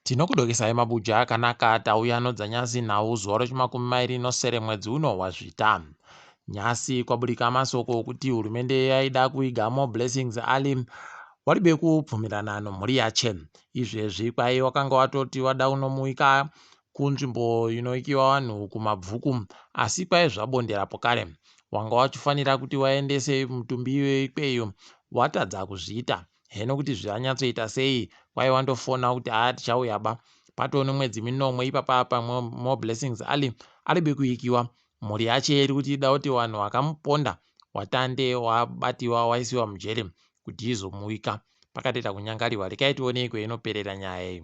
Tinokudokesai mabuja akanaka tauya nodzanyasi nhau zuva rechimakumi mairi nosere mwedzi uno waZvita. Nyasi kwaburika masoko okuti hurumende yaida kuiga Moreblessings Ali waribe kubvumirana nomhuri yache. Izvezvi kwai wakanga watoti wada kunomuika kunzvimbo inoikiwa vanhu kuMabvuku asi kwai zvabondera pokare. Wanga wachifanira kuti waendese mutumbi iyoyo ikweyo watadza kuzviita. Heno kuti zvanyatsoita sei kwai wandofona kuti haa tichauya ba. Patoo nemwedzi minomwe ipapa apa Moreblessings Ali aribe kuikiwa. Mhuri yache iri kuti ida kuti vanhu vakamuponda watande wabatiwa waisiwa mujeri kuti izomuika. Pakatoita kunyangariwa. Rekai tionei kweinoperera nyaya iyi.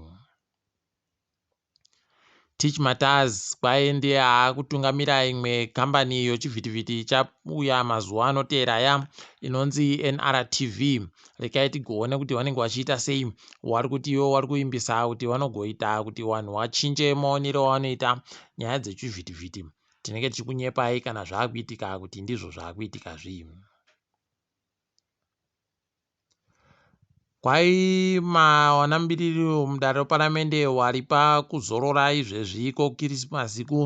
Tich Mataz kwaye ndiye aakutungamira imwe kambani yochivhitivhiti ichauya mazuva anoteera aya inonzi NRTV. Rekai tigoone kuti vanenge vachiita sei. Wari kuti iwo wari kuvimbisa kuti vanogoita kuti vanhu vachinje maonero avanoita nyaya dzechivhitivhiti. Tinenge tichikunyepai kana zvaakuitika kuti ndizvo zvaakuitika zvii. Kwai mawanambiriri mudare reparamende waripa kuzorora izvezvi ko kirisimasi ku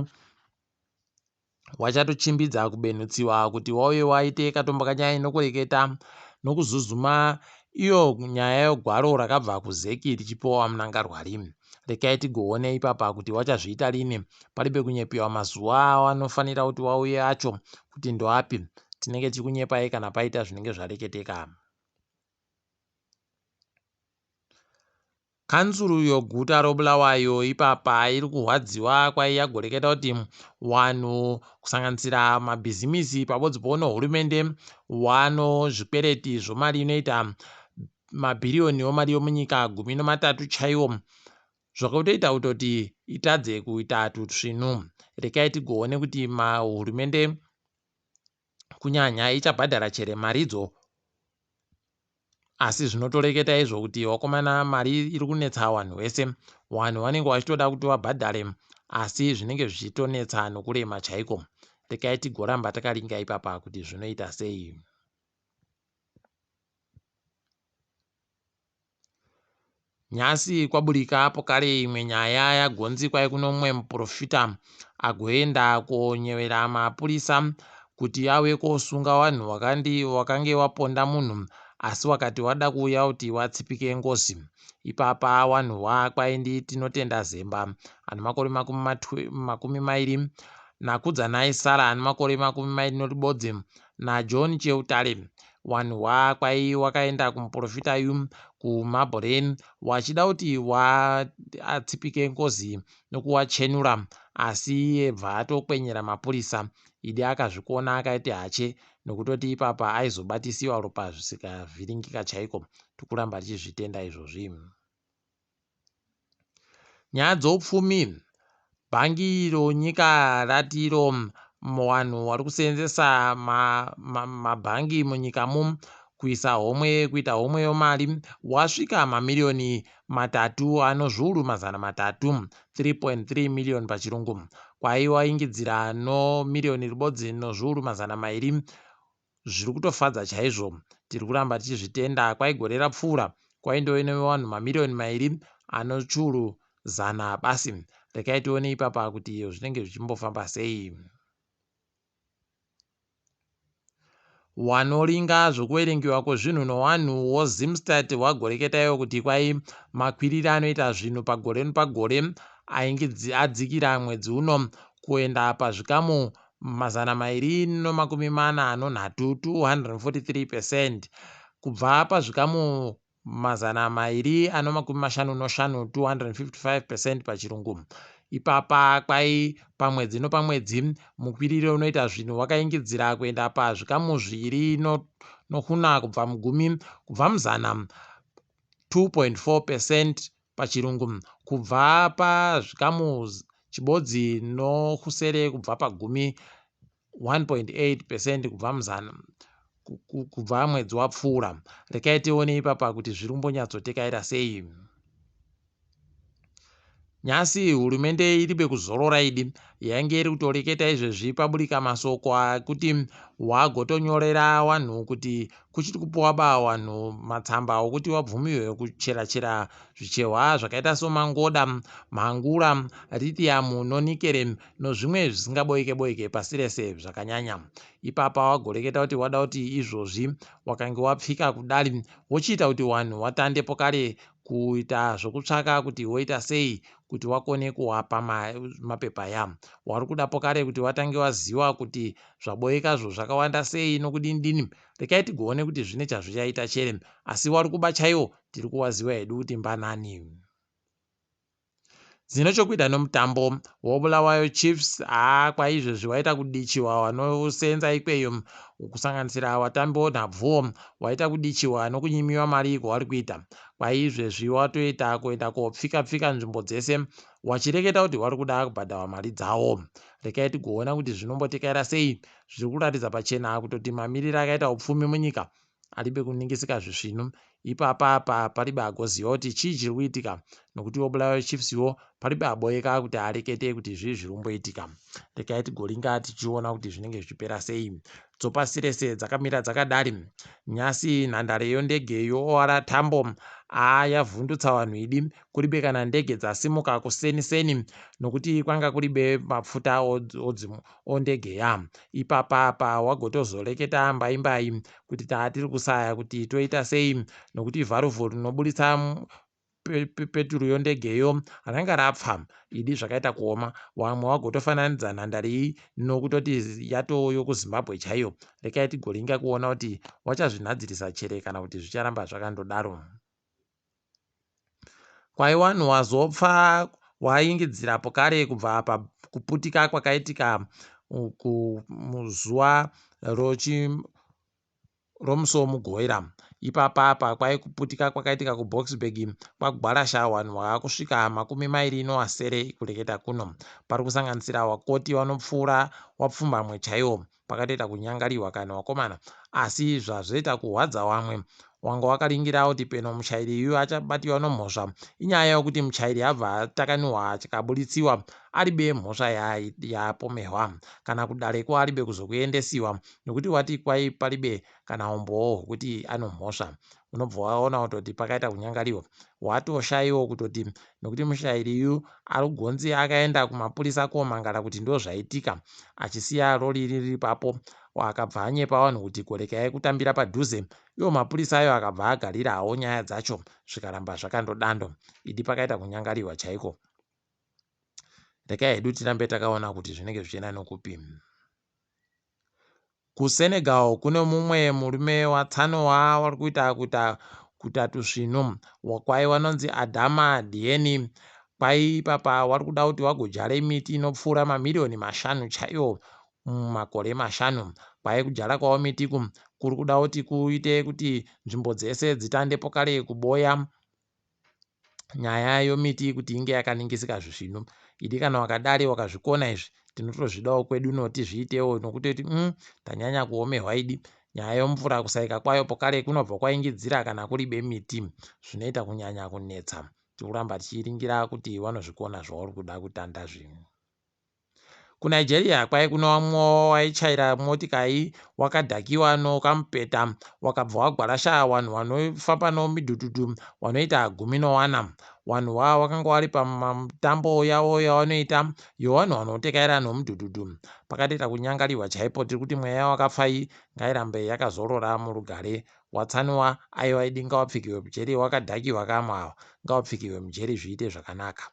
wachatochimbidza kubenhutsiwa kuti wauye waite katombo kanyaya nokureketa nokuzuzuma iyo nyaya yogwaro rakabva kuzeki richipiwa vamunangarwa rini rekai tigoone ipapa kuti wachazviita rini paribe kunyepiwa mazuva awanofanira kuti wauye acho kuti ndoapi tinenge tichikunyepai kana paita zvinenge zvareketeka Kanzuru yoguta roBulawayo ipapa iri kurwadziwa kwai yagoreketa kuti wanhu kusanganisira mabhizimisi pabodzipo nohurumende wano zvikwereti zvomari inoita mabhiriyoni omari yomunyika 13 chaiwo zvakatoita kutoti itadze kuita tutsvinu. Rekai tigoone kuti mahurumende kunyanya ichabhadhara chere maridzo asi zvinotoreketa izvo kuti wakomana mari iri kunetsa vanhu vese vanhu vanenge vachitoda kuti vabhadhare asi zvinenge zvichitonetsa nokurema chaiko rekai tigoramba takaringa ipapa kuti zvinoita sei. Nhasi kwaburika apo kare imwe nyaya yagonzi kwai kuno mumwe muporofita agoenda konyevera mapurisa kuti auye kosunga vanhu wakandi wakange waponda munhu asi wakati wada kuuya kuti watsipike ngozi. Ipapa wanhu wakwaindi Tinotenda Zemba ane makore 20 naKudzanai Sara ane makore 21 naJohn Cheutare Wanhu wakwai wakaenda kumuporofita yu kuMabelreign wachida kuti atsipike ngozi nokuwachenura asi iye bva atokwenyera mapurisa. Idi akazvikona akaiti hache nokutoti ipapa aizobatisiwa ropa zvisikavhiringika chaiko. Tikuramba tichizvitenda izvozvi. Nyaya dzoupfumi Bhangi ronyika rati iro vanhu vari kuseenzesa mabhangi ma, ma munyika mu kuisa homwe kuita homwe yomari wasvika mamiriyoni matatu ano zviuru 300 3.3 miriyoni pachirungu kwaiwaingidzira no miriyoni ribodzi nozviuru 200 Zviri kutofadza chaizvo. Tiri kuramba tichizvitenda. Kwai gore rapfuura kwaindove nevanhu mamiriyoni mairi ano churu zana basi. Rekai tione ipapa kuti zvinenge zvichimbofamba sei. Wanoringa zvokuverengiwa kwezvinhu nowanhu woZimstat wagoreketa iwo kuti kwai makwiriro anoita zvinhu pagore nepagore ainge adzikira mwedzi uno kuenda pazvikamu 243, 243 percent, kubva pazvikamu 255, 255 percent pachirungu. Ipapa kwai pamwedzi nopamwedzi mukwiriro unoita zvinhu wakaingidzira kuenda pazvikamu zviiri nohuna kubva mugumi kubva muzana 2.4 percent pachirungu kubva pazvikamu chibodzi nokusere kubva pagumi 1.8 percent kubva muzana kubva mwedzi wapfuura. Rekai tione ipapa kuti zviri kumbonyatsotekaira sei. Nyasi hurumende iribe kuzorora idi yainge iri kutoreketa izvezvi paburika masoko akuti wagotonyorera wanhu kuti kuchiri kupuwa ba wanhu matsamba okuti wabvumiwe kuchera chera zvichehwa zvakaita somangoda, mhangura, lithium nonikere nozvimwe zvisingaboike boike pasi rese zvakanyanya. Ipapa wagoreketa kuti wada kuti izvozvi wakange wapfika kudari wochiita kuti wanhu watande pokare kuita zvokutsvaka kuti woita sei kuti wakone kuwapa mapepa ya wari kuda pokare kuti watange waziwa kuti zvaboekazvo zvakawanda sei nokudini dini rekai tigoone kuti zvine chazvichaita chere asi wari kuba chaiwo tiri kuwaziwa hedu kuti mbanani. Dzine chokuita nomutambo woBulawayo Chiefs haa kwaizvezvi waita kudichiwa wanosenza ikweyo kusanganisira watambi wonhabvuwo waita kudichiwa nokunyimiwa mari kwavari kuita kwaizvezvi watoita kuenda kopfika pfika nzvimbo dzese wachireketa kuti wari kuda kubhadharwa mari dzawo. Rekai tigoona kuti zvinombotekaira sei zviri kuratidza pachena kutoti mamiriro akaita upfumi munyika aribe kuningisika zvisvinu ipapa apa paribe agoziva kuti chii chiri kuitika nokuti woBulawayo Chiefs iwo paribe aboeka kuti arekete kuti zvii zviri kumboitika. Rekai tigoringa tichiona kuti zvinenge zvichipera sei. Dzopasi rese dzakamira dzakadari. Nyasi nhandare yondege yoOR Tambo aa yavhundutsa vanhu idi kuribe kana ndege dzasimuka kuseni seni nokuti kwanga kuribe mapfuta ondege ya ipapa apa wagotozoreketa mbai mbai kuti taatiri kusaya kuti toita sei nokuti vharuvhu rinoburitsa peturu yondegeyo ranga rapfa idi zvakaita kuoma wamwe wagotofananidza nhandare iyi nokutoti yatoo yokuZimbabwe chaiyo rekai tigoringa kuona kuti wachazvinhadzirisa chere kana kuti zvicharamba zvakandodaro. Kwai wanhu wazopfa waingidzira pokare kubva pakuputika kwakaitika muzuva romusi woMugovera. Ipapa apa kwai kuputika kwakaitika kuBoksburg kwagwarasha vanhu vaakusvika 27 kureketa kuno. Pari kusanganisira vakoti vanopfuura wapfumbamwe chaiwo. Pakatoita kunyangariwa kana vakomana asi zvazoita kuhwadza wamwe wanga wakaringira kuti peno muchairi iyu achabatiwa nomhosva inyaya yokuti muchairi abva atakaniwa achikaburitsiwa aribe mhosva yaapomehwa kana kudareko aribe kuzokuendesiwa nokuti wati kwai paribe kana umbowo hwekuti anomhosva unobva waona kutoti pakaita kunyangariwa watoshaiwo kutoti nokuti mushairi yu ari akaenda kumapurisa komangara kuti ndo zvaitika achisiya rori riri papo akabva anyepa vanhu kuti korekai kutambira padhuze iwo mapurisa ayo akabva agarira hawo nyaya dzacho zvikaramba zvakandodando idi pakaita kunyangariwa chaiko rekai hedu tirambe takaona kuti zvinenge zvichienda nokupi. KuSenegal kune mumwe murume watsanowa wari kuita kuita kuita tusvinu kwai wanonzi Adama Dieni kwai ipapa wari kuda kuti wagodyare miti inopfuura mamiriyoni 5 chaiwo mumakore 5 kwai kudyara kwavo miti uku kuri kuda kuti kuite kuti nzvimbo dzese dzitande pokare kuboya nyaya yomiti kuti inge yakaningisika zvisvinu idi kana wakadari wakazvikona izvi tinotozvidawo kwedu noti zviitewo nokutoti tanyanya kuomerwa idi nyaya yomvura kusaika kwayo pokare kunobva kwaingidzira kana kuribe miti zvinoita kunyanya kunetsa tikuramba tichiringira kuti vanozvikona zvauri kuda kutanda zvinhu. KuNigeria kwai kuno vamwe waichaira motikai wakadhakiwa nokamupeta wakabva wagwarasha vanhu vanofamba nomidhudhudhu vanoita 14 vanhu vava vakanga vari pamitambo yavo yavanoita yevanhu vanotekaira nomudhudhudhu pakatoita kunyangariwa chaipo tiri kuti mweya wakafai ngairambe yakazorora murugare watsaniwa aiwa idi ngawapfikiwe mujeri wakadhakiwa kamwe ava ngawapfikiwe mujeri zviite zvakanaka.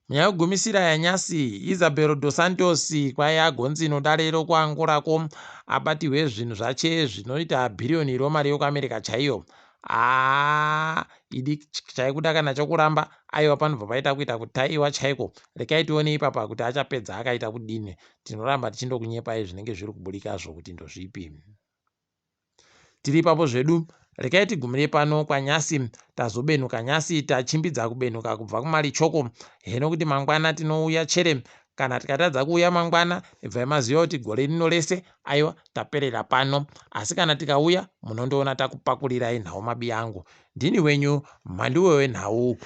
Munyaya yekugumisira yanyasi Isabel dos Santos kwai agonzi nodare rokuAngorako abatirwe zvinhu zvache zvinoita bhiriyoni romari yokuAmerica chaiyo haa idi chaikuda kana chokuramba aiwa panobva paita kuita kutaiwa chaiko rekai tione ipapa kuti achapedza akaita kudini tinoramba tichindokunyepai zvinenge zviri kuburikazvo kuti ndozvipi. Tiri ipapo zvedu rekai tigumire pano kwanyasi tazobenuka nyasi tachimbidza kubenuka kubva kumarichoko heno kuti mangwana tinouya chere kana tikatadza kuuya mangwana ibvai maziva kuti gore rino rese aiwa taperera pano asi kana tikauya munondoona takupakurirai nhau mabi angu ndini wenyu mhanduwe wenhau.